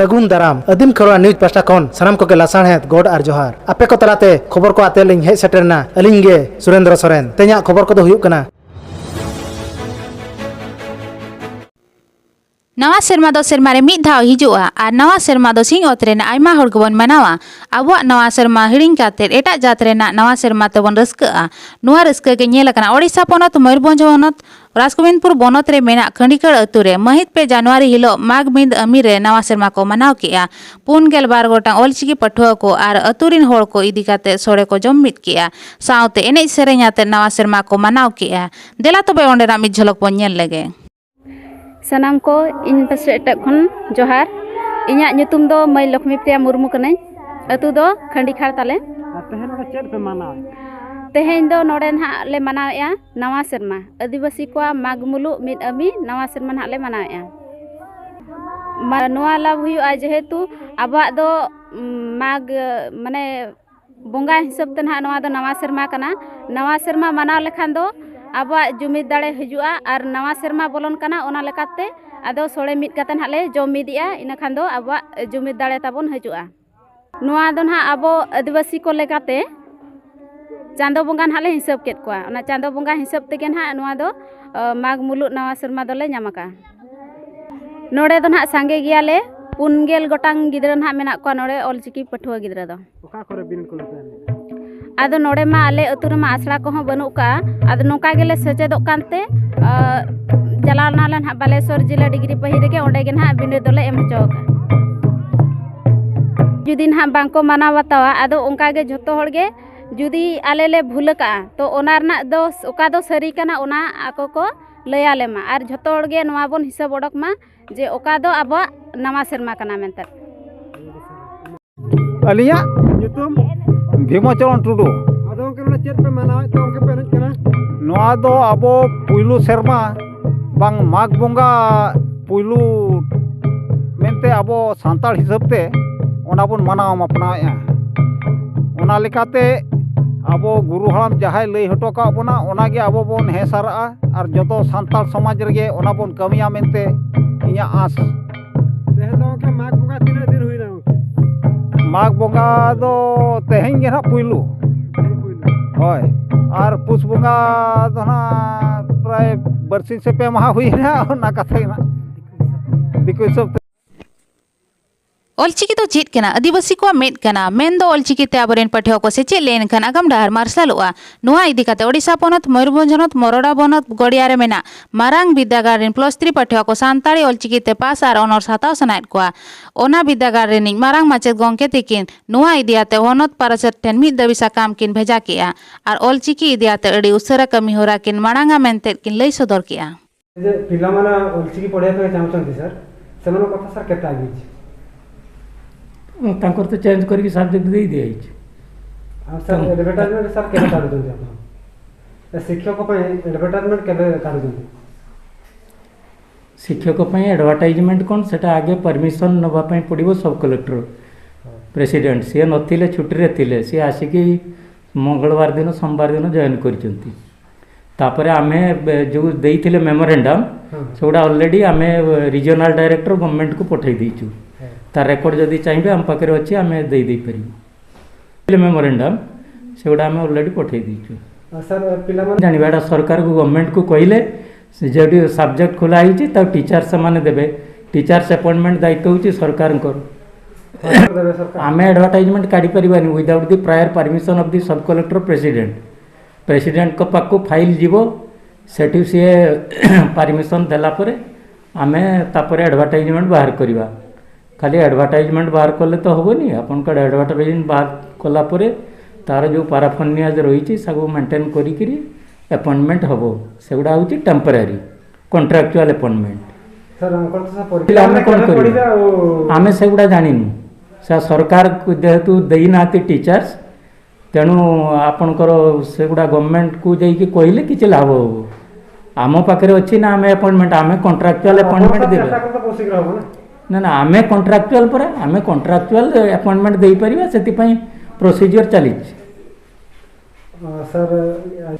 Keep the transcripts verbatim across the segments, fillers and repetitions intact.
ᱥᱟᱹᱜᱩᱱ ᱫᱟᱨᱟᱢ᱾ ᱟᱹᱫᱤᱢ ᱠᱷᱮᱨᱣᱟᱲ ᱱᱤᱭᱩᱡᱽ ᱯᱟᱦᱴᱟ ᱠᱷᱚᱱ ᱥᱟᱱᱟᱢ ᱠᱚᱜᱮ ᱞᱟᱥᱟᱲᱦᱮᱫ ᱜᱚᱰ ᱟᱨ ᱡᱚᱦᱟᱨ᱾ ᱟᱯᱮ ᱠᱚ ᱛᱟᱞᱟᱛᱮ ᱠᱷᱚᱵᱚᱨ ᱠᱚ ᱟᱛᱮ ᱞᱤᱧ ᱦᱮᱡ ᱥᱮᱴᱮᱨ ᱮᱱᱟ ᱟᱹᱞᱤᱧ ᱜᱮ ᱥᱩᱨᱮᱱᱫᱨᱚ ᱥᱚᱨᱮᱱ᱾ ᱛᱮᱦᱮᱧᱟᱜ ᱠᱷᱚᱵᱚᱨ ᱠᱚᱫᱚ ᱦᱩᱭᱩᱜ ᱠᱟᱱᱟ᱾ ᱱᱟᱣᱟ ᱥᱮᱨᱢᱟ ᱫᱚ ᱥᱮᱨᱢᱟ ᱨᱮ ᱢᱤᱫ ᱫᱷᱟᱣ ᱦᱤᱡᱩᱜᱼᱟ ᱟᱨ ᱱᱟᱣᱟ ᱥᱮᱨᱢᱟ ᱫᱚ ᱥᱤᱧ ᱚᱛ ᱨᱮᱱᱟᱜ ᱟᱭᱢᱟ ᱦᱚᱲ ᱜᱮᱵᱚᱱ ᱢᱟᱱᱟᱣᱟ᱾ ᱟᱵᱚᱣᱟᱜ ᱱᱟᱣᱟ ᱥᱮᱨᱢᱟ ᱦᱤᱲᱤᱧ ᱠᱟᱛᱮ ᱮᱴᱟᱜ ᱡᱟᱹᱛ ᱨᱮᱱᱟᱜ ᱱᱟᱣᱟ ᱥᱮᱨᱢᱟ ᱛᱮᱵᱚᱱ ᱨᱟᱹᱥᱠᱟᱹᱜᱼᱟ᱾ ᱱᱚᱣᱟ ᱨᱟᱹᱥᱠᱟᱹ ᱜᱮ ᱧᱮᱞ ᱟᱠᱟᱱᱟ ᱳᱰᱤᱥᱟ ᱯᱚᱱᱚᱛ ᱢᱚᱭᱩᱨᱵᱷᱚᱸᱡᱽ ᱦᱚᱱᱚᱛ ᱨᱟᱡᱽᱜᱳᱵᱤᱱᱫᱯᱩᱨ ᱵᱚᱱᱚᱛ ᱨᱮ ᱢᱮᱱᱟᱜ ᱠᱷᱟᱸᱰᱤᱠᱟᱹᱲ ᱟᱹᱛᱩ ᱨᱮ ᱢᱟᱹᱦᱤᱛ ᱯᱮ ᱡᱟᱱᱩᱣᱟᱨᱤ ᱦᱤᱞᱳᱜ ᱢᱟᱜᱽ ᱢᱤᱫ ᱟᱹᱢᱤ ᱨᱮ ᱱᱟᱣᱟ ᱥᱮᱨᱢᱟ ᱠᱚ ᱢᱟᱱᱟᱣ ᱠᱮᱜᱼᱟ᱾ ᱯᱩᱱ ᱜᱮᱞ ᱵᱟᱨ ᱜᱚᱴᱟᱝ ᱚᱞᱪᱤᱠᱤ ᱯᱟᱹᱴᱷᱩᱣᱟᱹ ᱠᱚ ᱟᱨ ᱟᱹᱛᱩ ᱨᱤᱱ ᱦᱚᱲ ᱠᱚ ᱤᱫᱤ ᱠᱟᱛᱮ ᱥᱚᱲᱮ ᱠᱚ ᱡᱚᱢ ᱢᱤᱫ ᱠᱮᱜᱼᱟ᱾ ᱥᱟᱶᱛᱮ ᱮᱱᱮᱡ ᱥᱮᱨᱮᱧ ᱟᱛᱮ ᱱᱟᱣᱟ ᱥᱮᱨᱢᱟ ᱠᱚ ᱢᱟᱱᱟᱣ ᱠᱮᱜᱼᱟ᱾ ᱫᱮᱞᱟ ᱛᱚᱵᱮ ᱚᱸᱰᱮᱱᱟᱜ ᱢᱤᱫ ᱡᱷᱚᱞᱚᱠ ᱵᱚᱱ ᱧᱮᱞ ᱞᱮᱜᱮ᱾ ᱥᱟᱱᱟᱢ ᱠᱚ ᱤᱧ ᱯᱟᱥᱴᱟ ᱴᱷᱮᱱ ᱠᱷᱚᱱ ᱡᱚᱦᱟᱨ᱾ ᱤᱧᱟᱹᱜ ᱧᱩᱛᱩᱢ ᱫᱚ ᱢᱟᱹᱭ ᱞᱚᱠᱷᱢᱤ ᱯᱨᱤᱭᱟ ᱢᱩᱨᱢᱩ ᱠᱟᱹᱱᱟᱹᱧ᱾ ᱟᱹᱛᱩ ᱫᱚ ᱠᱷᱟᱸᱰᱤ ᱠᱷᱟᱲ ᱛᱟᱞᱮ᱾ ᱟᱨ ᱛᱮᱦᱮᱧ ᱱᱚᱰᱮ ᱪᱮᱫ ᱯᱮ ᱢᱟᱱᱟᱣᱟ? ᱛᱮᱦᱮᱧ ᱫᱚ ᱱᱚᱰᱮ ᱱᱟᱦᱟᱜ ᱞᱮ ᱢᱟᱱᱟᱣᱮᱫᱼᱟ ᱱᱟᱣᱟ ᱥᱮᱨᱢᱟ᱾ ᱟᱹᱫᱤᱵᱟᱹᱥᱤ ᱠᱚᱣᱟᱜ ᱢᱟᱜᱽ ᱢᱩᱞᱩᱜ ᱢᱤᱫ ᱟᱹᱢᱤ ᱱᱟᱣᱟ ᱥᱮᱨᱢᱟ ᱱᱟᱦᱟᱜ ᱞᱮ ᱢᱟᱱᱟᱣᱮᱫᱼᱟ᱾ ᱢᱟ-, ᱱᱚᱣᱟ ᱞᱟᱵᱷ ᱦᱩᱭᱩᱜᱼᱟ ᱡᱮᱦᱮᱛᱩ ᱟᱵᱚᱣᱟᱜ ᱫᱚ, ᱩᱢ, ᱢᱟᱜᱽ, ᱢᱟᱱᱮ, ᱵᱚᱸᱜᱟ ᱦᱤᱥᱟᱹᱵ ᱛᱮ ᱱᱟᱦᱟᱜ ᱱᱚᱣᱟ ᱫᱚ ᱱᱟᱣᱟ ᱥᱮᱨᱢᱟ ᱠᱟᱱᱟ᱾ ᱱᱟᱣᱟ ᱥᱮᱨᱢᱟ ᱢᱟᱱᱟᱣ ᱞᱮᱠᱷᱟᱱ ᱫᱚ ᱟᱵᱚᱣᱟᱜ ᱡᱩᱢᱤᱫ ᱫᱟᱲᱮ ᱦᱤᱡᱩᱜᱼᱟ ᱟᱨ ᱱᱟᱣᱟ ᱥᱮᱨᱢᱟ ᱵᱚᱞᱚᱱ ᱠᱟᱱᱟ, ᱚᱱᱟ ᱞᱮᱠᱟᱛᱮ ᱟᱫᱚ ᱥᱚᱲᱮ ᱢᱤᱫ ᱠᱟᱛᱮ ᱱᱟᱦᱟᱜ ᱞᱮ ᱡᱚᱢ ᱢᱤᱫᱮᱜᱼᱟ, ᱤᱱᱟᱹ ᱠᱷᱟᱱ ᱫᱚ ᱟᱵᱚᱣᱟᱜ ᱡᱩᱢᱤᱫ ᱫᱟᱲᱮ ᱛᱟᱵᱚᱱ ᱦᱤᱡᱩᱜᱼᱟ᱾ ᱱᱚᱣᱟ ᱫᱚ ᱱᱟᱦᱟᱜ ᱟᱵᱚ ᱟᱹᱫᱤᱵᱟᱹᱥᱤ ᱠᱚ ᱞᱮᱠᱟᱛᱮ ᱪᱟᱸᱫᱚ ᱵᱚᱸᱜᱟ ᱱᱟᱦᱟᱜ ᱞᱮ ᱦᱤᱥᱟᱹᱵ ᱠᱮᱫ ᱠᱚᱣᱟ᱾ ᱚᱱᱟ ᱪᱟᱸᱫᱚ ᱵᱚᱸᱜᱟ ᱦᱤᱥᱟᱹᱵ ᱛᱮᱜᱮ ᱱᱟᱦᱟᱜ ᱱᱚᱣᱟ ᱫᱚ, ᱟ, ᱢᱟᱜᱽ ᱢᱩᱞᱩᱜ ᱱᱟᱣᱟ ᱥᱮᱨᱢᱟ ᱫᱚᱞᱮ ᱧᱟᱢ ᱟᱠᱟᱜᱼᱟ᱾ ᱱᱚᱰᱮ ᱫᱚ ᱱᱟᱦᱟᱜ ᱥᱟᱸᱜᱮ ᱜᱮᱭᱟᱞᱮ, ᱯᱩᱱ ᱜᱮᱞ ᱜᱚᱴᱟᱝ ᱜᱤᱫᱽᱨᱟᱹ ᱱᱟᱦᱟᱜ ᱢᱮᱱᱟᱜ ᱠᱚᱣᱟ ᱱᱚᱰᱮ ᱚᱞᱪᱤᱠᱤ ᱯᱟᱹᱴᱷᱩᱣᱟᱹ ᱜᱤᱫᱽᱨᱟᱹ ᱫᱚ᱾ ᱚᱠᱟ ᱠᱚᱨᱮ ᱵᱤᱱᱤᱰ ᱠᱚ ᱞᱮ ᱛᱟᱦᱮᱱᱟ? ᱟᱫᱚ ᱱᱚᱰᱮ ᱢᱟ ᱟᱞᱮ ᱟᱹᱛᱩ ᱨᱮᱢᱟ ᱟᱥᱲᱟ ᱠᱚᱦᱚᱸ ᱵᱟᱹᱱᱩᱜ ᱠᱟᱜᱼᱟ᱾ ᱟᱫᱚ ᱱᱚᱝᱠᱟ ᱜᱮᱞᱮ ᱥᱮᱪᱮᱫᱚᱜ ᱠᱟᱱᱛᱮ, ᱟ, ᱪᱟᱞᱟᱣ ᱞᱮᱱᱟᱞᱮ ᱱᱟᱦᱟᱜ ᱵᱟᱞᱮᱥᱚᱨ ᱡᱤᱞᱟᱹ ᱰᱤᱜᱽᱨᱤ ᱯᱟᱹᱦᱤ ᱨᱮᱜᱮ, ᱚᱸᱰᱮ ᱜᱮ ᱱᱟᱦᱟᱜ ᱵᱤᱱᱤᱰ ᱫᱚᱞᱮ ᱮᱢ ᱦᱚᱪᱚ ᱟᱠᱟᱫᱼᱟ᱾ ᱡᱩᱫᱤ ᱱᱟᱦᱟᱜ ᱵᱟᱝᱠᱚ ᱢᱟᱱᱟᱣ ᱵᱟᱛᱟᱣᱟ, ᱟᱫᱚ ᱚᱱᱠᱟ ᱜᱮ ᱡᱷᱚᱛᱚ ᱦᱚᱲ ᱜᱮ ᱡᱩᱫᱤ ᱟᱞᱮ ᱞᱮ ᱵᱷᱩᱞ ᱟᱠᱟᱜᱼᱟ, ᱛᱚ ᱚᱱᱟ ᱨᱮᱱᱟᱜ ᱫᱚ, ᱚᱠᱟ ᱫᱚ ᱥᱟᱹᱨᱤ ᱠᱟᱱᱟ, ᱚᱱᱟ ᱟᱠᱚ ᱠᱚ ᱞᱟᱹᱭ ᱟᱞᱮ ᱢᱟ᱾ ᱟᱨ ᱡᱷᱚᱛᱚ ᱦᱚᱲ ᱜᱮ ᱱᱚᱣᱟ ᱵᱚᱱ ᱦᱤᱥᱟᱹᱵ ᱚᱰᱚᱠ ᱢᱟ ᱡᱮ ᱚᱠᱟ ᱫᱚ ᱟᱵᱚᱣᱟᱜ ᱱᱟᱣᱟ ᱥᱮᱨᱢᱟ ᱠᱟᱱᱟ ᱢᱮᱱᱛᱮ᱾ ᱟᱹᱞᱤᱧᱟᱜ ᱧᱩᱛᱩᱢ ᱵᱷᱤᱢᱚᱪᱚᱨᱚᱱ ᱴᱩᱰᱩ᱾ ᱟᱫᱚ ᱜᱚᱢᱠᱮ, ᱱᱚᱰᱮ ᱪᱮᱫ ᱯᱮ ᱢᱟᱱᱟᱣᱮᱫ ᱛᱮ ᱜᱚᱢᱠᱮ ᱯᱮ ᱮᱱᱮᱡ ᱠᱟᱱᱟ? ᱱᱚᱣᱟ ᱫᱚ ᱟᱵᱚ ᱯᱩᱭᱞᱩ ᱥᱮᱨᱢᱟ ᱵᱟᱝ ᱢᱟᱜᱽ ᱵᱚᱸᱜᱟ ᱯᱩᱭᱞᱩ ᱢᱮᱱᱛᱮ ᱟᱵᱚ ᱥᱟᱱᱛᱟᱲ ᱦᱤᱥᱟᱹᱵ ᱛᱮ ᱚᱱᱟ ᱵᱚᱱ ᱢᱟᱱᱟᱣ ᱢᱟᱯᱱᱟᱣᱮᱫᱼᱟ᱾ ᱚᱱᱟ ᱞᱮᱠᱟᱛᱮ ᱟᱵᱚ ᱜᱩᱨᱩ ᱦᱟᱲᱟᱢ ᱡᱟᱦᱟᱸᱭ ᱞᱟᱹᱭ ᱦᱚᱴᱚ ᱠᱟᱜ ᱵᱚᱱᱟ, ᱚᱱᱟᱜᱮ ᱟᱵᱚ ᱵᱚᱱ ᱦᱮᱸ ᱥᱟᱨᱟᱜᱼᱟ ᱟᱨ ᱡᱚᱛᱚ ᱥᱟᱱᱛᱟᱲ ᱥᱚᱢᱟᱡᱽ ᱨᱮᱜᱮ ᱚᱱᱟ ᱵᱚᱱ ᱠᱟᱹᱢᱤᱭᱟ ᱢᱮᱱᱛᱮ ᱤᱧᱟᱹᱜ ᱟᱸᱥ᱾ ᱛᱮᱦᱮᱧ ᱫᱚ ᱜᱚᱢᱠᱮ ᱢᱟᱜᱽ ᱵᱚᱸᱜᱟ ᱛᱤᱱᱟᱹᱜ ᱫᱤᱱ ᱦᱩᱭᱱᱟ ᱜᱚᱢᱠᱮ? ᱢᱟᱜᱽ ᱵᱚᱸᱜᱟ ᱫᱚ ᱛᱮᱦᱮᱧ ᱜᱮ ᱱᱟᱦᱟᱜ ᱯᱩᱭᱞᱩ᱾ ᱛᱮᱦᱮᱧ ᱯᱩᱭᱞᱩ᱾ ᱦᱳᱭ, ᱟᱨ ᱯᱩᱥ ᱵᱚᱸᱜᱟ ᱫᱚ ᱱᱟᱦᱟᱜ ᱯᱨᱟᱭ ᱵᱟᱨᱥᱤᱧ ᱥᱮ ᱯᱮ ᱢᱟᱦᱟ ᱦᱩᱭᱱᱟ, ᱚᱱᱟ ᱠᱟᱛᱷᱟ ᱜᱮ ᱱᱟᱦᱟᱜ ᱫᱤᱠᱩ ᱦᱤᱥᱟᱹᱵ ᱛᱮ᱾ ᱚᱞᱪᱤᱠᱤ ᱫᱚ ᱪᱮᱫ ᱠᱟᱱᱟ? ᱟᱹᱫᱤᱵᱟᱹᱥᱤ ᱠᱚᱣᱟᱜ ᱢᱮᱫ ᱠᱟᱱᱟ᱾ ᱢᱮᱱᱫᱚ ᱚᱞᱪᱤᱠᱤ ᱛᱮ ᱟᱵᱚᱨᱮᱱ ᱯᱟᱹᱴᱷᱩᱣᱟᱹ ᱠᱚ ᱥᱮᱪᱮᱫ ᱞᱮᱱᱠᱷᱟᱱ ᱟᱜᱟᱢ ᱰᱟᱦᱟᱨ ᱢᱟᱨᱥᱟᱞᱚᱜᱼᱟ᱾ ᱱᱚᱣᱟ ᱤᱫᱤ ᱠᱟᱛᱮ ᱳᱰᱤᱥᱟ ᱯᱚᱱᱚᱛ ᱢᱚᱭᱩᱨᱵᱷᱚᱸᱡᱽ ᱦᱚᱱᱚᱛ ᱢᱚᱨᱚᱰᱟ ᱵᱚᱱᱚᱛ ᱜᱚᱲᱤᱭᱟ ᱨᱮ ᱢᱮᱱᱟᱜ ᱢᱟᱨᱟᱝ ᱵᱤᱨᱫᱟᱹᱜᱟᱲ ᱨᱮᱱ ᱯᱞᱟᱥ ᱛᱷᱨᱤ ᱯᱟᱹᱴᱷᱩᱣᱟᱹ ᱠᱚ ᱥᱟᱱᱛᱟᱲᱤ ᱚᱞᱪᱤᱠᱤ ᱛᱮ ᱯᱟᱥ ᱟᱨ ᱚᱱᱚᱨᱥ ᱦᱟᱛᱟᱣ ᱥᱟᱱᱟᱭᱮᱫ ᱠᱚᱣᱟ᱾ ᱚᱱᱟ ᱵᱤᱨᱫᱟᱹᱜᱟᱲ ᱨᱤᱱᱤᱡ ᱢᱟᱨᱟᱝ ᱢᱟᱪᱮᱛ ᱜᱚᱢᱠᱮ ᱛᱤᱠᱤᱱ ᱱᱚᱣᱟ ᱤᱫᱤᱭᱟᱛᱮ ᱦᱚᱱᱚᱛ ᱯᱟᱨᱟᱥᱚᱫ ᱴᱷᱮᱱ ᱢᱤᱫ ᱫᱟᱹᱵᱤ ᱥᱟᱠᱟᱢ ᱠᱤᱱ ᱵᱷᱮᱡᱟ ᱠᱮᱫᱼᱟ ᱟᱨ ᱚᱞᱪᱤᱠᱤ ᱤᱫᱤᱭᱟᱛᱮ ᱟᱹᱰᱤ ᱩᱥᱟᱹᱨᱟ ᱠᱟᱹᱢᱤ ᱦᱚᱨᱟ ᱠᱤᱱ ᱢᱟᱲᱟᱝᱟ ᱢᱮᱱᱛᱮ ᱠᱤᱱ ᱞᱟᱹᱭ ᱥᱚᱫᱚᱨ ᱠᱮᱫᱼᱟ᱾ ଯେ ପିଲାମାନେ ଅଲଚିକି ପଢ଼ିବା ପାଇଁ ଚାହୁଁଛନ୍ତି ସାର୍, ସେମାନଙ୍କ କଥା ସାର୍ କେତେ ଆଗେଇଛି? ତାଙ୍କର ତ ଚେଞ୍ଜ କରିକି ସବଜେକ୍ଟ ଦେଇ ଦିଆଯାଇଛି। ଆଉ ସାର୍ ଆଡଭର୍ଟାଇଜମେଣ୍ଟ ସାର୍ କେବେ କାଢ଼ୁଛନ୍ତି ଆପଣ? ଏ ଶିକ୍ଷକ ପାଇଁ ଆଡଭର୍ଟାଇଜମେଣ୍ଟ କେବେ କାଢ଼ୁଛନ୍ତି? ଶିକ୍ଷକ ପାଇଁ ଆଡଭର୍ଟାଇଜମେଣ୍ଟ କ'ଣ, ସେଟା ଆଗେ ପରମିସନ୍ ନେବା ପାଇଁ ପଡ଼ିବ ସବ୍ କଲେକ୍ଟର ପ୍ରେସିଡେଣ୍ଟ। ସିଏ ନଥିଲେ, ଛୁଟିରେ ଥିଲେ, ସିଏ ଆସିକି ମଙ୍ଗଳବାର ଦିନ, ସୋମବାର ଦିନ ଜଏନ୍ କରିଛନ୍ତି। ତାପରେ ଆମେ ଯେଉଁ ଦେଇଥିଲେ ମେମୋରେଣ୍ଡମ୍, ହଁ। ସେଗୁଡ଼ା ଅଲରେଡ଼ି ଆମେ ରିଜିଓନାଲ ଡାଇରେକ୍ଟର ଗଭର୍ଣ୍ଣମେଣ୍ଟକୁ ପଠାଇ ଦେଇଛୁ। ହଁ। ତାର ରେକର୍ଡ ଯଦି ଚାହିଁବେ, ଆମ ପାଖରେ ଅଛି, ଆମେ ଦେଇ ଦେଇପାରିବୁ। ମେମୋରେଣ୍ଡମ୍, ସେଗୁଡ଼ା ଆମେ ଅଲରେଡ଼ି ପଠାଇ ଦେଇଛୁ। ଆଉ ସାର୍, ପିଲାମାନେ ଜାଣିବା, ଏଇଟା ସରକାରକୁ, ଗଭର୍ଣ୍ଣମେଣ୍ଟକୁ କହିଲେ, ସେ ଯେଉଁଠି ସବଜେକ୍ଟ ଖୋଲା ହେଇଛି, ତାକୁ ଟିଚର୍ସ ସେମାନେ ଦେବେ। ଟିଚର୍ସ ଆପଏଣ୍ଟମେଣ୍ଟ ଦାୟିତ୍ୱ ହେଉଛି ସରକାରଙ୍କର। ଖର୍ଚ୍ଚ ଦେବେ ସରକାର? ଆମେ ଆଡଭର୍ଟାଇଜମେଣ୍ଟ କାଢ଼ିପାରିବାନି without the prior permission of the sub collector president. ପ୍ରେସିଡେଣ୍ଟଙ୍କ ପାଖକୁ ଫାଇଲ୍ ଯିବ, ସେଠୁ ସିଏ ପରମିସନ୍ ଦେଲା ପରେ ଆମେ ତାପରେ ଆଡଭର୍ଟାଇଜମେଣ୍ଟ ବାହାର କରିବା। ଖାଲି ଆଡଭର୍ଟାଇଜମେଣ୍ଟ ବାହାର କଲେ ତ ହେବନି, ଆପଣଙ୍କ ଆଡଭର୍ଟାଇଜମେଣ୍ଟ ବାହାର କଲା ପରେ ତାର ଯେଉଁ ପାରାଫର୍ନିଆଜ ରହିଛି, ତାକୁ ମେଣ୍ଟେନ୍ କରିକିରି ଆପଏଣ୍ଟମେଣ୍ଟ ହେବ। ସେଗୁଡ଼ା ହେଉଛି ଟେମ୍ପରାରୀ କଣ୍ଟ୍ରାକ୍ଚୁଆଲ ଆପଏଣ୍ଟମେଣ୍ଟ। ସାର୍, ତାଙ୍କର ତ ସାର୍ ପିଲାମାନେ ପରୀକ୍ଷାମାନେ କ'ଣ କେବେ କରିବେ? ପଡ଼ିବେ? ଆଉ ଆମେ ସେଗୁଡ଼ା ଜାଣିନୁ। ସେ ସରକାର ଯେହେତୁ ଦେଇନାହାନ୍ତି ଟିଚର୍ସ, ତେଣୁ ଆପଣଙ୍କର ସେଗୁଡ଼ା ଗଭର୍ଣ୍ଣମେଣ୍ଟକୁ ଯାଇକି କହିଲେ କିଛି ଲାଭ ହେବ। ଆମ ପାଖରେ ଅଛି ନା ଆମେ ଆପଏଣ୍ଟମେଣ୍ଟ, ଆମେ କଣ୍ଟ୍ରାକ୍ଚୁଆଲ ଆପଣ ଆପଏଣ୍ଟମେଣ୍ଟ ସାର୍ ଦେବେ। ଚେଷ୍ଟା କରନ୍ତୁ, ବହୁତ ଶୀଘ୍ର ହେବ ନା? ନା, ନା, ଆମେ କଣ୍ଟ୍ରାକ୍ଚୁଆଲ ପରା, ଆମେ କଣ୍ଟ୍ରାକ୍ଚୁଆଲ ଆପଏଣ୍ଟମେଣ୍ଟ ଦେଇପାରିବା, ସେଥିପାଇଁ ପ୍ରୋସିଜିଅର ଚାଲିଛି। ଅ, ସାର୍,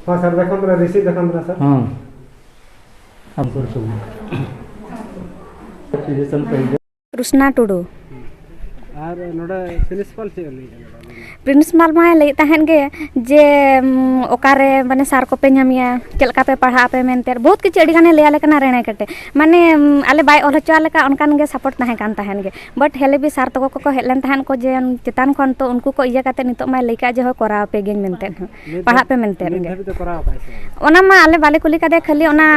ହଁ ସାର୍, ଦେଖନ୍ତୁ ନା, ରିସିପ୍ଟ ଦେଖନ୍ତୁ ନା ସାର୍। ହଁ, ଆପଣଙ୍କର ସବୁ। ᱠᱨᱤᱥᱱᱟ ᱴᱩᱰᱩ᱾ ᱟᱨ ᱱᱚᱰᱮ ᱯᱨᱤᱱᱥᱤᱯᱟᱞ ᱪᱮᱫ ᱮ ᱞᱟᱹᱭᱮᱫᱼᱟ? ᱯᱨᱤᱱᱥᱤᱯᱟᱞ ᱢᱟᱭ ᱞᱟᱹᱭᱮᱫ ᱛᱟᱦᱮᱸᱫ ᱜᱮ ᱡᱮ, ᱩᱢ, ᱚᱠᱟᱨᱮ ᱢᱟᱱᱮ ᱥᱟᱨ ᱠᱚᱯᱮ ᱧᱟᱢᱮᱭᱟ, ᱪᱮᱫ ᱞᱮᱠᱟ ᱯᱮ ᱯᱟᱲᱦᱟᱜ ᱟᱯᱮ ᱢᱮᱱᱛᱮ, ᱵᱚᱦᱩᱛ ᱠᱤᱪᱷᱩ ᱟᱹᱰᱤ ᱜᱟᱱᱮ ᱞᱟᱹᱭ ᱟᱞᱮ ᱠᱟᱱᱟ ᱨᱮᱲᱮ ᱠᱟᱴᱮ᱾ ᱢᱟᱱᱮ, ᱩᱢ, ᱟᱞᱮ ᱵᱟᱭ ᱚᱞ ᱦᱚᱪᱚ ᱟᱞᱮ ᱠᱟᱱ, ᱚᱱᱠᱟᱱ ᱜᱮ ᱥᱟᱯᱳᱨᱴ ᱛᱟᱦᱮᱸ ᱠᱟᱱ ᱛᱟᱦᱮᱸᱫ ᱜᱮ᱾ ᱵᱟᱴ ᱦᱮᱞᱮ ᱵᱤ ᱥᱟᱨ ᱛᱟᱠᱚ ᱠᱚᱠᱚ ᱦᱮᱡ ᱞᱮᱱ ᱛᱟᱦᱮᱸᱫ ᱠᱚ ᱡᱮ ᱪᱮᱛᱟᱱ ᱠᱷᱚᱱ, ᱛᱚ ᱩᱱᱠᱩ ᱠᱚ ᱤᱭᱟᱹ ᱠᱟᱛᱮ ᱱᱤᱛᱚᱜ ᱢᱟᱭ ᱞᱟᱹᱭ ᱠᱟᱜ ᱡᱮ ᱦᱳᱭ ᱠᱚᱨᱟᱣ ᱟᱯᱮ ᱜᱮᱭᱟᱹᱧ ᱢᱮᱱᱛᱮ ᱦᱚᱸ, ᱱᱤᱛ ᱯᱟᱲᱦᱟᱜ ᱯᱮ ᱢᱮᱱᱛᱮ ᱱᱤᱛ ᱜᱮ᱾ ᱫᱷᱟᱹᱵᱤᱡ ᱛᱮ ᱠᱚᱨᱟᱣ ᱟᱠᱟᱫ ᱥᱮ ᱵᱟᱝ? ᱚᱱᱟ ᱢᱟ ᱟᱞᱮ ᱵᱟᱞᱮ ᱠᱩᱞᱤ ᱠᱟᱫᱮᱭᱟ, ᱠᱷᱟᱹᱞᱤ ᱚᱱᱟ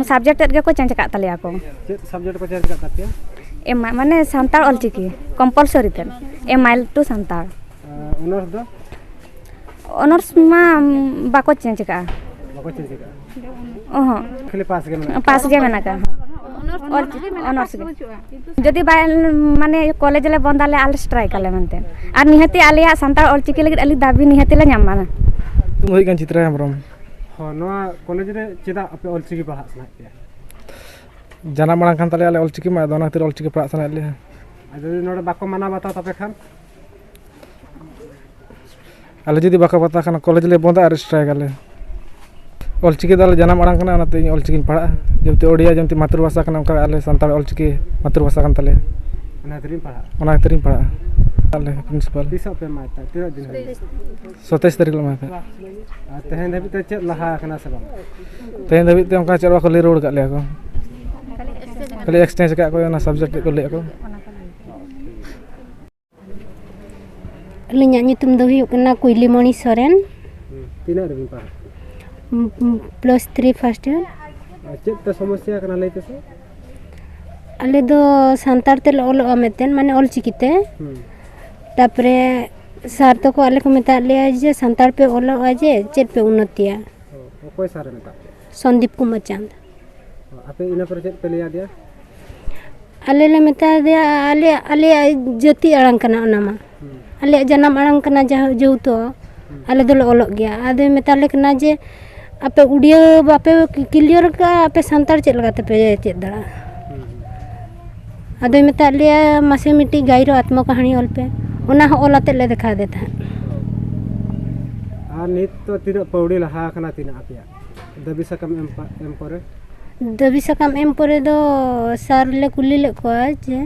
ᱥᱟᱵᱡᱮᱠᱴ ᱛᱮᱫ ᱜᱮᱠᱚ ᱪᱮᱧᱡᱽ ᱟᱠᱟᱫ ᱛᱟᱞᱮᱭᱟ ᱠᱚ᱾ ᱪᱮᱫ ᱥᱟᱵᱡᱮᱠᱴ ᱠᱚ ᱪᱮᱧᱡᱽ ᱟᱠᱟᱫ ᱛᱟᱯᱮᱭᱟ? ᱮᱢ ᱟ, ᱢᱟᱱᱮ ᱥᱟᱱᱛᱟᱲ ᱚᱞᱪᱤᱠᱤ ᱠᱚᱢᱯᱟᱞᱥᱚᱨᱤ ᱛᱮ, ᱮᱢ ᱟᱭ ᱴᱩ ᱥᱟᱱᱛᱟᱲ᱾ ᱟᱨ ᱚᱱᱟᱨᱥ ᱫᱚ? ᱚᱱᱟᱨᱥ ᱢᱟ ᱵᱟᱠᱚ ᱪᱮᱧᱡᱽ ᱟᱠᱟᱫᱼᱟ᱾ ᱵᱟᱠᱚ ᱪᱮᱧᱡᱽ ᱟᱠᱟᱫᱼᱟ? ᱚᱦᱚᱸ᱾ ᱠᱷᱟᱹᱞᱤ ᱯᱟᱥ ᱜᱮ ᱢᱮᱱᱟᱜᱼᱟ? ᱯᱟᱥ ᱜᱮ ᱢᱮᱱᱟᱜ ᱟᱠᱟᱫᱼᱟ᱾ ᱚᱞ-, ᱚᱱᱟᱨᱥ ᱜᱮ᱾ ᱡᱩᱫᱤ ᱵᱟᱭ, ᱢᱟᱱᱮ ᱠᱚᱞᱮᱡᱽ ᱞᱮ ᱵᱚᱱᱫ ᱟᱞᱮ, ᱟᱞᱮ ᱥᱴᱨᱟᱭᱤᱠ ᱟᱞᱮ ᱢᱮᱱᱛᱮ᱾ ᱟᱨ ᱱᱤᱦᱟᱹᱛᱤ ᱟᱞᱮᱭᱟᱜ ᱥᱟᱱᱛᱟᱲ ᱚᱞᱪᱤᱠᱤ ᱞᱟᱹᱜᱤᱫ ᱟᱞᱮ ᱫᱟᱹᱵᱤ ᱱᱤᱦᱟᱹᱛᱤ ᱞᱮ ᱧᱟᱢᱟ᱾ ᱧᱩᱛᱩᱢ ᱦᱩᱭᱩᱜ ᱠᱟᱱᱟ ᱪᱤᱛᱨᱟ ᱦᱮᱢᱵᱨᱚᱢ᱾ ᱦᱚᱸ, ᱱᱚᱣᱟ ᱠᱚᱞᱮᱡᱽ ᱨᱮ ᱪᱮᱫᱟᱜ ᱟᱯᱮ ᱚᱞᱪᱤᱠᱤ ᱯᱟᱲᱦᱟᱜ ᱥᱟᱱᱟᱭᱮᱫ ᱯᱮᱭᱟ? ᱡᱟᱱᱟᱢ ᱟᱲᱟᱝ ᱠᱟᱱ ᱛᱟᱞᱮᱭᱟ ᱟᱞᱮ ᱚᱞᱪᱤᱠᱤ ᱢᱟ, ᱟᱫᱚ ᱚᱱᱟ ᱠᱷᱟᱹᱛᱤᱨ ᱚᱞᱪᱤᱠᱤ ᱯᱟᱲᱦᱟᱜ ᱥᱟᱱᱟᱭᱮᱫ ᱞᱮᱭᱟ᱾ ᱟᱨ ᱡᱩᱫᱤ ᱱᱚᱰᱮ ᱵᱟᱠᱚ ᱢᱟᱱᱟᱣ ᱵᱟᱛᱟᱣ ᱛᱟᱯᱮ ᱠᱷᱟᱱ? ᱟᱞᱮ ᱡᱩᱫᱤ ᱵᱟᱠᱚ ᱵᱟᱛᱟᱣ ᱠᱷᱟᱱ ᱠᱚᱞᱮᱡᱽ ᱞᱮ ᱵᱚᱱᱫᱟ ᱟᱨ ᱥᱴᱨᱟᱭᱤᱠ ᱟᱞᱮ᱾ ᱚᱞᱪᱤᱠᱤ ᱫᱚ ᱟᱞᱮ ᱡᱟᱱᱟᱢ ᱟᱲᱟᱝ ᱠᱟᱱᱟ, ᱚᱱᱟᱛᱮ ᱤᱧ ᱚᱞᱪᱤᱠᱤᱧ ᱯᱟᱲᱦᱟᱜᱼᱟ᱾ ᱡᱮᱦᱮᱛᱩ ᱳᱰᱤᱭᱟ ᱡᱮᱢᱛᱤ ᱢᱟᱛᱨᱤ ᱵᱷᱟᱥᱟ ᱠᱟᱱᱟ, ᱚᱱᱠᱟ ᱟᱞᱮ ᱥᱟᱱᱛᱟᱲ ᱚᱞᱪᱤᱠᱤ ᱢᱟᱛᱨᱤ ᱵᱷᱟᱥᱟ ᱠᱟᱱ ᱛᱟᱞᱮᱭᱟ᱾ ᱚᱱᱟ ᱠᱷᱟᱹᱛᱤᱨᱤᱧ ᱯᱟᱲᱦᱟᱜᱼᱟ᱾ ᱚᱱᱟ ᱠᱷᱟᱹᱛᱤᱨᱤᱧ ᱯᱟᱲᱦᱟᱜᱼᱟ᱾ ᱟᱞᱮ ᱯᱨᱤᱱᱥᱤᱯᱟᱞ᱾ ᱛᱤᱥᱚᱜ ᱯᱮ ᱮᱢᱟ? ᱛᱤᱱᱟᱹᱜ ᱫᱤᱱ ᱦᱩᱭ? ᱥᱟᱛᱟᱥ ᱛᱟᱹᱨᱤᱠᱷ ᱞᱮ ᱮᱢᱟ ᱯᱮ᱾ ᱟᱨ ᱛᱮᱦᱮᱧ ᱫᱷᱟᱹᱵᱤᱡ ᱛᱮ ᱪᱮᱫ ᱞᱟᱦᱟ ᱟᱠᱟᱱᱟ ᱥᱮ ᱵᱟᱝ? ᱛᱮᱦᱮᱧ ᱫᱷᱟᱹᱵᱤᱡ ᱛᱮ ᱚᱱᱠᱟ ᱪᱮᱫ ᱵᱟᱠᱚ ᱞᱟᱹᱭ ᱨᱩᱣᱟᱹᱲ ᱟᱠᱟᱫ ᱞᱮᱭᱟ ᱠᱚ᱾ ᱠᱷᱟᱹᱞᱤ ᱮᱠᱥᱪᱮᱧᱡᱽ ᱟᱠᱟᱫ ᱠᱚ, ᱚᱱᱟ ᱥᱟᱵᱡᱮᱠᱴ ᱠᱚ ᱞᱟᱹᱭ ᱟᱠᱚ᱾ ᱟᱹᱞᱤᱧᱟᱜ ᱧᱩᱛᱩᱢ ᱫᱚ ᱦᱩᱭᱩᱜ ᱠᱟᱱᱟ ᱠᱩᱭᱞᱤᱢᱚᱬᱤ ᱥᱚᱨᱮᱱ᱾ ᱦᱩᱸ, ᱛᱤᱱᱟᱹᱜ ᱨᱮᱵᱤᱱ ᱯᱟᱲᱦᱟᱜ ᱠᱟᱱᱟ? ᱩᱸ, ᱩᱸ, ᱯᱞᱟᱥ ᱛᱷᱨᱤ ᱯᱷᱟᱥᱴ ᱤᱭᱟᱨ᱾ ᱟᱨ ᱪᱮᱫ ᱯᱮ ᱥᱚᱢᱚᱥᱥᱟ ᱠᱟᱱᱟ ᱞᱟᱹᱭ ᱯᱮᱥᱮ? ᱟᱞᱮ ᱫᱚ ᱥᱟᱱᱛᱟᱲ ᱛᱮᱞᱮ ᱚᱞᱚᱜᱼᱟ ᱢᱤᱫᱴᱮᱱ, ᱢᱟᱱᱮ ᱚᱞᱪᱤᱠᱤ ᱛᱮ᱾ ᱦᱩᱸ᱾ ᱛᱟᱯᱚᱨᱮ ᱥᱟᱨ ᱛᱟᱠᱚ ᱟᱞᱮ ᱠᱚ ᱢᱮᱛᱟᱫ ᱞᱮᱭᱟ ᱡᱮ ᱥᱟᱱᱛᱟᱲ ᱯᱮ ᱚᱞᱚᱜᱼᱟ ᱡᱮ ᱪᱮᱫ ᱯᱮ ᱩᱱᱱᱚᱛᱤᱭᱟ? ᱚ, ᱚᱠᱚᱭ ᱥᱟᱨᱮ ᱢᱮᱛᱟᱫ ᱯᱮᱭᱟ? ᱥᱚᱱᱫᱤᱯ ᱠᱩᱢᱟᱨ ᱪᱟᱸᱫᱽ᱾ ᱚ, ᱟᱯᱮ ᱤᱱᱟᱹ ᱯᱚᱨᱮ ᱪᱮᱫ ᱯᱮ ᱞᱟᱹᱭ ᱟᱫᱮᱭᱟ? ᱟᱞᱮ ᱞᱮ ᱢᱮᱛᱟ ᱫᱮᱭᱟ, ᱟᱞᱮᱭᱟᱜ, ᱟᱞᱮᱭᱟᱜ ᱡᱟᱹᱛᱤ ᱟᱲᱟᱝ ᱠᱟᱱᱟ ᱚᱱᱟ ᱢᱟ᱾ ᱦᱩᱸ᱾ ᱟᱞᱮᱭᱟᱜ ᱡᱟᱱᱟᱢ ᱟᱲᱟᱝ ᱠᱟᱱᱟ, ᱡᱟᱦᱟᱸ ᱡᱮᱦᱮᱛᱩ ᱦᱩᱸ᱾ ᱟᱞᱮ ᱫᱚᱞᱮ ᱚᱞᱚᱜ ᱜᱮᱭᱟ᱾ ᱟᱫᱚᱭ ᱢᱮᱛᱟ ᱞᱮ ᱠᱟᱱᱟ ᱡᱮ, "ᱟᱯᱮ ᱩᱰᱤᱭᱟᱹ ᱵᱟᱯᱮ ᱠᱞᱤᱭᱟᱨ ᱠᱟᱜᱼᱟ, ᱟᱯᱮ ᱥᱟᱱᱛᱟᱲ ᱪᱮᱫ ᱞᱮᱠᱟ ᱛᱮᱯᱮ ᱪᱮᱫ ᱫᱟᱲᱮᱭᱟᱜᱼᱟ?" ᱦᱩᱸ, ᱦᱩᱸ᱾ ᱟᱫᱚᱭ ᱢᱮᱛᱟᱫ ᱞᱮᱭᱟ, "ᱢᱟᱥᱮ ᱢᱤᱫᱴᱤᱡ ᱜᱟᱭᱨᱚ ᱟᱛᱢᱚ ᱠᱟᱹᱦᱱᱤ ᱚᱞ ᱯᱮ᱾" ᱚᱱᱟ ᱦᱚᱸ ᱚᱞ ᱟᱛᱮᱫ ᱞᱮ ᱫᱮᱠᱷᱟᱣ ᱟᱫᱮ ᱛᱟᱦᱮᱸᱫ᱾ ᱟᱨ ᱱᱤᱛ ᱫᱚ ᱛᱤᱱᱟᱹᱜ ᱯᱟᱹᱣᱲᱤ ᱞᱟᱦᱟ ᱟᱠᱟᱱᱟ, ᱛᱤᱱᱟᱹᱜ ᱟᱯᱮᱭᱟᱜ ᱫᱟᱹᱵᱤ ᱥᱟᱠᱟᱢ ᱮᱢ ᱯᱟ-, ᱮᱢ ᱯᱚᱨᱮ? ᱫᱟᱹᱵᱤ ᱥᱟᱠᱟᱢ ᱮᱢ ᱯᱚᱨᱮ ᱫᱚ ᱥᱟᱨ ᱞᱮ ᱠᱩᱞᱤ ᱞᱮᱫ ᱠᱚᱣᱟ ᱡᱮ,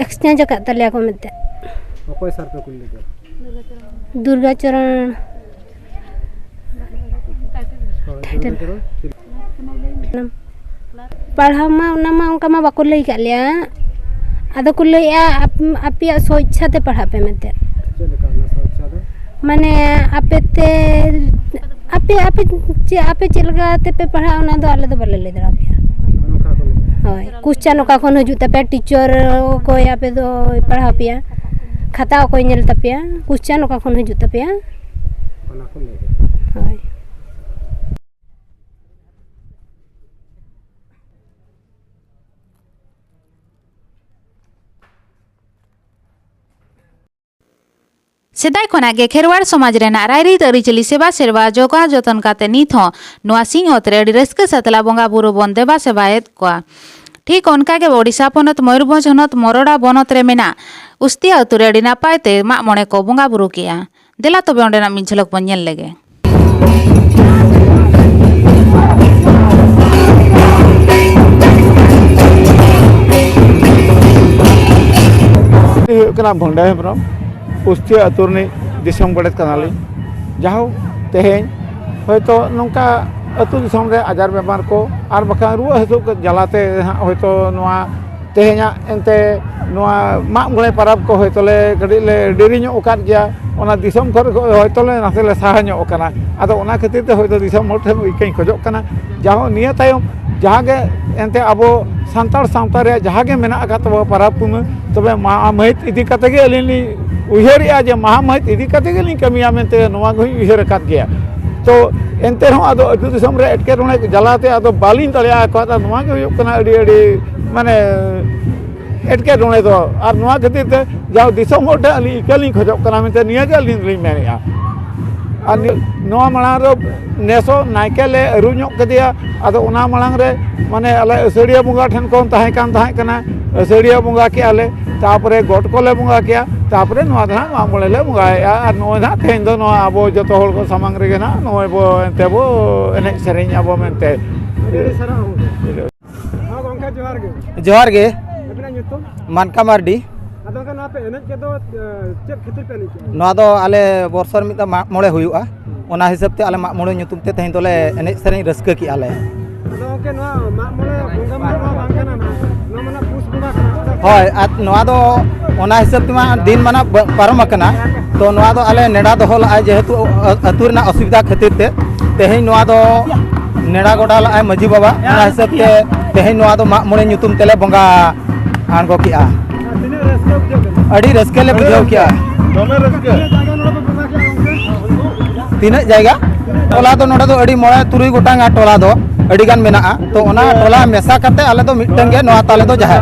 ᱮᱠᱥᱪᱮᱧᱡᱽ ᱟᱠᱟᱫ ᱛᱟᱞᱮᱭᱟ ᱠᱚ ᱢᱮᱱᱛᱮ᱾ ᱚᱠᱚᱭ ᱥᱟᱨ ᱯᱮ ᱠᱩᱞ ᱞᱮᱫᱮᱭᱟ? ᱫᱩᱨᱜᱟᱪᱚᱨᱚᱱ᱾ ᱦᱳᱭ, ᱴᱷᱤᱠ᱾ ᱫᱩᱨᱜᱟᱪᱚᱨᱚᱱ᱾ ᱯᱟᱲᱦᱟᱣ ᱢᱟ, ᱚᱱᱟ ᱢᱟ ᱚᱱᱠᱟ ᱢᱟ ᱵᱟᱠᱚ ᱞᱟᱹᱭ ᱠᱟᱜ ᱞᱮᱭᱟ᱾ ᱟᱫᱚ ᱠᱚ ᱞᱟᱹᱭᱮᱜᱼᱟ, ᱟᱯ-, ᱟᱯᱮᱭᱟᱜ ᱥᱚ ᱤᱪᱪᱷᱟ ᱛᱮ ᱯᱟᱲᱦᱟᱜ ᱯᱮ ᱢᱮᱱᱛᱮ᱾ ᱪᱮᱫ ᱞᱮᱠᱟ ᱚᱱᱟ ᱥᱚ ᱤᱪᱪᱷᱟ ᱫᱚ? ᱢᱟᱱᱮ ᱟᱯᱮ ᱛᱮ, ᱟᱯᱮ, ᱟᱯᱮ ᱪᱮᱫ, ᱟᱯᱮ ᱪᱮᱫ ᱞᱮᱠᱟ ᱛᱮᱯᱮ ᱯᱟᱲᱦᱟᱜᱼᱟ, ᱚᱱᱟ ᱫᱚ ᱟᱞᱮ ᱫᱚ ᱵᱟᱞᱮ ᱞᱟᱹᱭ ᱫᱟᱲᱮᱭᱟᱯᱮᱭᱟ᱾ ᱚᱱᱠᱟ ᱠᱚ ᱞᱟᱹᱭᱟ᱾ ᱦᱳᱭ, ᱠᱚᱥᱪᱟᱱ ᱚᱠᱟ ᱠᱷᱚᱱ ᱦᱤᱡᱩᱜ ᱛᱟᱯᱮᱭᱟ, ᱴᱤᱪᱟᱨ ᱚᱠᱚᱭ ᱟᱯᱮ ᱫᱚᱭ ᱯᱟᱲᱦᱟᱣ ᱯᱮᱭᱟ, ᱠᱷᱟᱛᱟ ᱚᱠᱚᱭ ᱧᱮᱞ ᱛᱟᱯᱮᱭᱟ, ᱠᱚᱥᱪᱟᱱ ᱚᱠᱟ ᱠᱷᱚᱱ ᱦᱤᱡᱩᱜ ᱛᱟᱯᱮᱭᱟ᱾ ᱚᱱᱟ ᱠᱚ ᱞᱟᱹᱭᱟ᱾ ᱦᱳᱭ᱾ ᱥᱮᱫᱟᱭ ᱠᱷᱚᱱᱟᱜ ᱜᱮ ᱠᱷᱮᱨᱣᱟᱲ ᱥᱚᱢᱟᱡᱽ ᱨᱮᱱᱟᱜ ᱨᱟᱭᱨᱤᱛ ᱟᱹᱨᱤᱪᱟᱹᱞᱤ ᱥᱮᱵᱟ ᱥᱮᱨᱣᱟ ᱡᱚᱜᱟᱣ ᱡᱚᱛᱚᱱ ᱠᱟᱛᱮ ᱱᱤᱛ ᱦᱚᱸ ᱱᱚᱣᱟ ᱥᱤᱧ ᱚᱛ ᱨᱮ ᱟᱹᱰᱤ ᱨᱟᱹᱥᱠᱟᱹ ᱥᱟᱛᱞᱟ ᱵᱚᱸᱜᱟ ᱵᱩᱨᱩ ᱵᱚᱱ ᱫᱮᱵᱟ ᱥᱮᱵᱟᱭᱮᱫ ᱠᱚᱣᱟ᱾ ᱴᱷᱤᱠ ᱚᱱᱠᱟ ᱜᱮ ᱳᱰᱤᱥᱟ ᱯᱚᱱᱚᱛ ᱢᱚᱭᱩᱨᱵᱷᱚᱸᱡᱽ ᱦᱚᱱᱚᱛ ᱢᱚᱨᱚᱰᱟ ᱵᱚᱱᱚᱛ ᱨᱮ ᱢᱮᱱᱟᱜ ᱩᱥᱛᱤᱭᱟ ᱟᱹᱛᱩ ᱨᱮ ᱟᱹᱰᱤ ᱱᱟᱯᱟᱭ ᱛᱮ ᱢᱟᱜ ᱢᱚᱬᱮ ᱠᱚ ᱵᱚᱸᱜᱟ ᱵᱩᱨᱩ ᱠᱮᱜᱼᱟ᱾ ᱫᱮᱞᱟ ᱛᱚᱵᱮ ᱚᱸᱰᱮᱱᱟᱜ ᱢᱤᱫ ᱡᱷᱚᱞᱚᱠ ᱵᱚᱱ ᱧᱮᱞ ᱞᱮᱜᱮ᱾ ᱦᱩᱭᱩᱜ ᱠᱟᱱᱟ ᱵᱷᱚᱸᱰᱟ ᱦᱮᱢᱵᱨᱚᱢ, ᱩᱥᱛᱤᱭᱟ ᱟᱹᱛᱩ ᱨᱤᱱᱤᱡ ᱫᱤᱥᱚᱢ ᱜᱚᱰᱮᱛ ᱠᱟᱱᱟᱞᱤᱧ᱾ ᱡᱟᱦᱳᱠ, ᱛᱮᱦᱮᱧ ᱦᱚᱭᱛᱳ ᱱᱚᱝᱠᱟ ᱟᱹᱛᱩ ᱫᱤᱥᱚᱢ ᱨᱮ ᱟᱡᱟᱨ ᱵᱮᱢᱟᱨ ᱠᱚ ᱟᱨ ᱵᱟᱠᱷᱟᱱ ᱨᱩᱣᱟᱹ ᱦᱟᱹᱥᱩ ᱠᱚ ᱡᱟᱞᱟᱛᱮ ᱦᱟᱸᱜ ᱦᱚᱭᱛᱳ ᱱᱚᱣᱟ ᱛᱮᱦᱮᱧᱟᱜ ᱮᱱᱛᱮ ᱱᱚᱣᱟ ᱢᱟᱜ ᱢᱚᱬᱮ ᱯᱟᱨᱟᱵᱽ ᱠᱚ ᱦᱚᱭᱛᱳ ᱞᱮ ᱠᱟᱹᱴᱤᱡ ᱞᱮ ᱰᱮᱨᱤ ᱧᱚᱜ ᱟᱠᱟᱫ ᱜᱮᱭᱟ, ᱚᱱᱟ ᱫᱤᱥᱚᱢ ᱠᱷᱚᱱ ᱦᱚᱭᱛᱳ ᱞᱮ ᱱᱟᱥᱮ ᱞᱮ ᱥᱟᱦᱟ ᱧᱚᱜ ᱟᱠᱟᱱᱟ᱾ ᱟᱫᱚ ᱚᱱᱟ ᱠᱷᱟᱹᱛᱤᱨ ᱛᱮ ᱦᱚᱭᱛᱳ ᱫᱤᱥᱚᱢ ᱦᱚᱲ ᱴᱷᱮᱱ ᱤᱠᱟᱹᱧ ᱠᱷᱚᱡᱚᱜ ᱠᱟᱱᱟ, ᱡᱟᱦᱟᱸ ᱱᱤᱭᱟᱹ ᱛᱟᱭᱚᱢ ᱡᱟᱦᱟᱸ ᱜᱮ ᱮᱱᱛᱮ ᱟᱵᱚ ᱥᱟᱱᱛᱟᱲ ᱥᱟᱶᱛᱟ ᱨᱮᱭᱟᱜ ᱡᱟᱦᱟᱸ ᱜᱮ ᱢᱮᱱᱟᱜ ᱟᱠᱟᱫ ᱛᱟᱵᱚ ᱯᱟᱨᱟᱵᱽ ᱯᱩᱱᱟᱹᱭ, ᱛᱚᱵᱮ ᱢᱟᱦᱟ ᱢᱟᱹᱦᱤᱛ ᱤᱫᱤ ᱠᱟᱛᱮ ᱜᱮ ᱟᱹᱞᱤᱧ ᱞᱤᱧ ᱩᱭᱦᱟᱹᱨᱮᱜᱼᱟ ᱡᱮ ᱢᱟᱦᱟ ᱢᱟᱹᱦᱤᱛ ᱤᱫᱤ ᱠᱟᱛᱮ ᱜᱮᱞᱤᱧ ᱠᱟᱹᱢᱤᱭᱟ ᱢᱮᱱᱛᱮ ᱱᱚᱣᱟ ᱜᱮᱞᱤᱧ ᱩᱭᱦᱟᱹᱨ ᱟᱠᱟᱫ ᱜᱮᱭᱟ᱾ ᱛᱚ ᱮᱱᱛᱮ ᱨᱮᱦᱚᱸ ᱟᱫᱚ ᱟᱹᱛᱩ ᱫᱤᱥᱚᱢ ᱨᱮ ᱮᱴᱠᱮᱴᱚᱬᱮ ᱡᱟᱞᱟᱛᱮ ᱟᱫᱚ ᱵᱟᱹᱞᱤᱧ ᱫᱟᱲᱮ ᱟᱠᱟᱫᱟ᱾ ᱱᱚᱣᱟ ᱜᱮ ᱦᱩᱭᱩᱜ ᱠᱟᱱᱟ ᱟᱹᱰᱤ, ᱟᱹᱰᱤ ᱢᱟᱱᱮ ᱮᱴᱠᱮᱴᱚᱬᱮ ᱫᱚ᱾ ᱟᱨ ᱱᱚᱣᱟ ᱠᱷᱟᱹᱛᱤᱨ ᱛᱮ ᱡᱟᱣ ᱫᱤᱥᱚᱢ ᱦᱚᱲ ᱴᱷᱮᱱ ᱟᱹᱞᱤᱧ ᱤᱠᱟᱹ ᱞᱤᱧ ᱠᱷᱚᱡᱚᱜ ᱠᱟᱱᱟ ᱢᱮᱱᱛᱮ ᱱᱤᱭᱟᱹ ᱜᱮ ᱟᱹᱞᱤᱧ ᱫᱚᱞᱤᱧ ᱢᱮᱱᱮᱫᱼᱟ᱾ ᱟᱨ ᱱᱤ-, ᱱᱚᱣᱟ ᱢᱟᱲᱟᱝ ᱨᱮ ᱱᱮᱥᱚᱜ ᱱᱟᱭᱠᱮ ᱞᱮ ᱟᱹᱨᱩ ᱧᱚᱜ ᱠᱮᱫᱮᱭᱟ᱾ ᱟᱫᱚ ᱚᱱᱟ ᱢᱟᱲᱟᱝ ᱨᱮ ᱢᱟᱱᱮ ᱟᱞᱮ ᱟᱹᱥᱟᱹᱲᱤᱭᱟᱹ ᱵᱚᱸᱜᱟ ᱴᱷᱮᱱ ᱠᱷᱚᱱ ᱛᱟᱦᱮᱸ ᱠᱟᱱ ᱛᱟᱦᱮᱸ ᱠᱟᱱᱟ, ᱟᱹᱥᱟᱹᱲᱤᱭᱟᱹ ᱵᱚᱸᱜᱟ ᱠᱮᱜᱼᱟ ᱞᱮ, ᱛᱟᱨᱯᱚᱨᱮ ᱜᱚᱴ ᱠᱚᱞᱮ ᱵᱚᱸᱜᱟ ᱠᱮᱜᱼᱟ, ᱛᱟᱨᱯᱚᱨᱮ ᱱᱚᱣᱟ ᱫᱚ ᱱᱟᱦᱟᱜ ᱢᱟᱜ ᱢᱚᱬᱮ ᱞᱮ ᱵᱚᱸᱜᱟᱭᱮᱜᱼᱟ᱾ ᱟᱨ ᱱᱚᱜᱼᱚᱭ ᱱᱟᱦᱟᱜ ᱛᱮᱦᱮᱧ ᱫᱚ ᱱᱚᱣᱟ ᱟᱵᱚ ᱡᱚᱛᱚ ᱦᱚᱲ ᱠᱚ ᱥᱟᱢᱟᱝ ᱨᱮᱜᱮ ᱱᱟᱦᱟᱜ ᱱᱚᱜᱼᱚᱭ ᱵᱚ ᱮᱱᱛᱮ ᱵᱚ ᱮᱱᱮᱡ ᱥᱮᱨᱮᱧ ᱟᱵᱚ ᱢᱮᱱᱛᱮ᱾ ᱟᱹᱰᱤ ᱥᱟᱨᱦᱟᱣ ᱜᱚᱢᱠᱮ᱾ ᱦᱮᱸ ᱜᱚᱢᱠᱮ, ᱡᱚᱦᱟᱨ ᱜᱮ᱾ ᱡᱚᱦᱟᱨ ᱜᱮ᱾ ᱟᱹᱵᱤᱱᱟᱜ ᱧᱩᱛᱩᱢ? ᱢᱟᱱᱠᱟ ᱢᱟᱨᱰᱤ᱾ ᱟᱫᱚ ᱜᱚᱢᱠᱮ, ᱱᱚᱣᱟ ᱯᱮ ᱮᱱᱮᱡ ᱠᱮᱫ ᱫᱚ, ᱮ, ᱪᱮᱫ ᱠᱷᱟᱹᱛᱤᱨ ᱯᱮ ᱮᱱᱮᱡ ᱠᱮᱫᱟ? ᱱᱚᱣᱟ ᱫᱚ ᱟᱞᱮ ᱵᱚᱨᱥᱚ ᱨᱮ ᱢᱤᱫ ᱫᱷᱟᱣ ᱢᱟᱜ ᱢᱚᱬᱮ ᱦᱩᱭᱩᱜᱼᱟ, ᱚᱱᱟ ᱦᱤᱥᱟᱹᱵ ᱛᱮ ᱟᱞᱮ ᱢᱟᱜ ᱢᱚᱬᱮ ᱧᱩᱛᱩᱢ ᱛᱮ ᱛᱮᱦᱮᱧ ᱫᱚᱞᱮ ᱮᱱᱮᱡ ᱥᱮᱨᱮᱧ ᱨᱟᱹᱥᱠᱟᱹ ᱠᱮᱜᱼᱟ ᱞᱮ᱾ ᱟᱫᱚ ᱜᱚᱢᱠᱮ, ᱱᱚᱣᱟ ᱢᱟᱜ ᱢᱚᱬᱮ ᱵᱚᱸᱜᱟ ᱢᱟᱦᱟ ᱢᱟ ᱵᱟᱝ ᱠᱟᱱᱟ, ᱱᱚᱣᱟ, ᱱᱚᱣᱟ ᱢᱟ ᱱᱟᱜ ᱯᱩᱥ ᱵᱚᱸᱜᱟ ᱠᱟᱱᱟ᱾ ᱦᱳᱭ, ᱟᱨ ᱱᱚᱣᱟ ᱫᱚ ᱚᱱᱟ ᱦᱤᱥᱟᱹᱵ ᱛᱮᱢᱟ ᱫᱤᱱ ᱢᱟ ᱱᱟᱜ ᱵᱟ-, ᱯᱟᱨᱚᱢ ᱟᱠᱟᱱᱟ, ᱛᱚ ᱱᱚᱣᱟ ᱫᱚ ᱟᱞᱮ ᱱᱮᱰᱟ ᱫᱚᱦᱚ ᱞᱟᱜᱼᱟ, ᱡᱮᱦᱮᱛᱩ ᱟ-, ᱟᱹᱛᱩ ᱨᱮᱱᱟᱜ ᱚᱥᱩᱵᱤᱫᱷᱟ ᱠᱷᱟᱹᱛᱤᱨ ᱛᱮ ᱛᱮᱦᱮᱧ ᱱᱚᱣᱟ ᱫᱚ ᱱᱮᱰᱟ ᱜᱚᱰᱟ ᱞᱟᱜᱼᱟᱭ ᱢᱟᱹᱡᱷᱤ ᱵᱟᱵᱟ, ᱚᱱᱟ ᱦᱤᱥᱟᱹᱵ ᱛᱮ ᱛᱮᱦᱮᱧ ᱱᱚᱣᱟ ᱫᱚ ᱢᱟᱜ ᱢᱚᱬᱮ ᱧᱩᱛᱩᱢ ᱛᱮᱞᱮ ᱵᱚᱸᱜᱟ ᱟᱬᱜᱚ ᱠᱮᱜᱼᱟ᱾ ᱟᱨ ᱛᱤᱱᱟᱹᱜ ᱨᱟᱹᱥᱠᱟᱹ ᱵᱩᱡᱷᱟᱹᱜ ᱠᱟᱱᱟ? ᱟᱹᱰᱤ ᱨᱟᱹᱥᱠᱟᱹ ᱞᱮ ᱵᱩᱡᱷᱟᱹᱣ ᱠᱮᱜᱼᱟ᱾ ᱫᱚᱢᱮ ᱨᱟᱹᱥᱠᱟᱹ᱾ ᱛᱤᱱᱟᱹᱜ ᱡᱟᱭᱜᱟ ᱱᱚᱰᱮ ᱯᱮ ᱵᱚᱸᱜᱟ ᱠᱮᱜᱼᱟ ᱜᱚᱢᱠᱮ? ᱛᱤᱱᱟᱹᱜ ᱡᱟᱭᱜᱟ? ᱴᱚᱞᱟ ᱫᱚ ᱱᱚᱰᱮ ᱫᱚ ᱟᱹᱰᱤ ᱢᱚᱬᱮ ᱛᱩᱨᱩᱭ ᱜᱚᱴᱟᱝ ᱴᱚᱞᱟ ᱫᱚ ᱟᱹᱰᱤ ᱜᱟᱱ ᱢᱮᱱᱟᱜᱼᱟ᱾ ᱛᱚ ᱚᱱᱟ ᱴᱚᱞᱟ ᱢᱮᱥᱟ ᱠᱟᱛᱮ ᱟᱞᱮ ᱫᱚ ᱢᱤᱫᱴᱟᱝ ᱜᱮ ᱱᱚᱣᱟ ᱛᱟᱞᱮ ᱫᱚ ᱡᱟᱦᱮᱨ᱾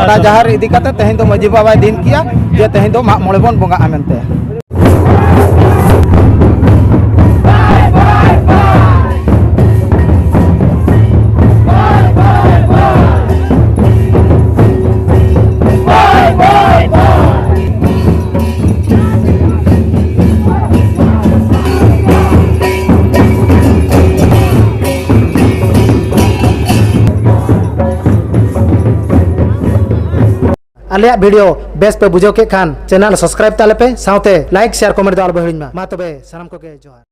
ᱚᱱᱟ ᱡᱟᱦᱮᱨ ᱤᱫᱤ ᱠᱟᱛᱮ ᱛᱮᱦᱮᱧ ᱫᱚ ᱢᱟᱹᱡᱷᱤ ᱵᱟᱵᱟᱭ ᱫᱤᱱ ᱠᱮᱜᱼᱟ ᱡᱮ ᱛᱮᱦᱮᱧ ᱫᱚ ᱢᱟᱜ ᱢᱚᱬᱮ ᱵᱚᱱ ᱵᱚᱸᱜᱟᱜᱼᱟ ᱢᱮᱱᱛᱮ᱾ ᱟᱞᱮᱭᱟᱜ video ᱵᱮᱥ ᱯᱮ ᱵᱩᱡᱷᱟᱹᱣ ᱠᱮᱫ ᱠᱷᱟᱱ channel subscribe ᱛᱟᱞᱮ ᱯᱮ, ᱥᱟᱶᱛᱮ like, share, comment ᱫᱚ ᱟᱞᱚ ᱯᱮ ᱦᱤᱲᱤᱧ ᱢᱟ᱾ ᱢᱟ ᱛᱚᱵᱮ ᱥᱟᱱᱟᱢ ᱠᱚᱜᱮ ᱡᱚᱦᱟᱨ᱾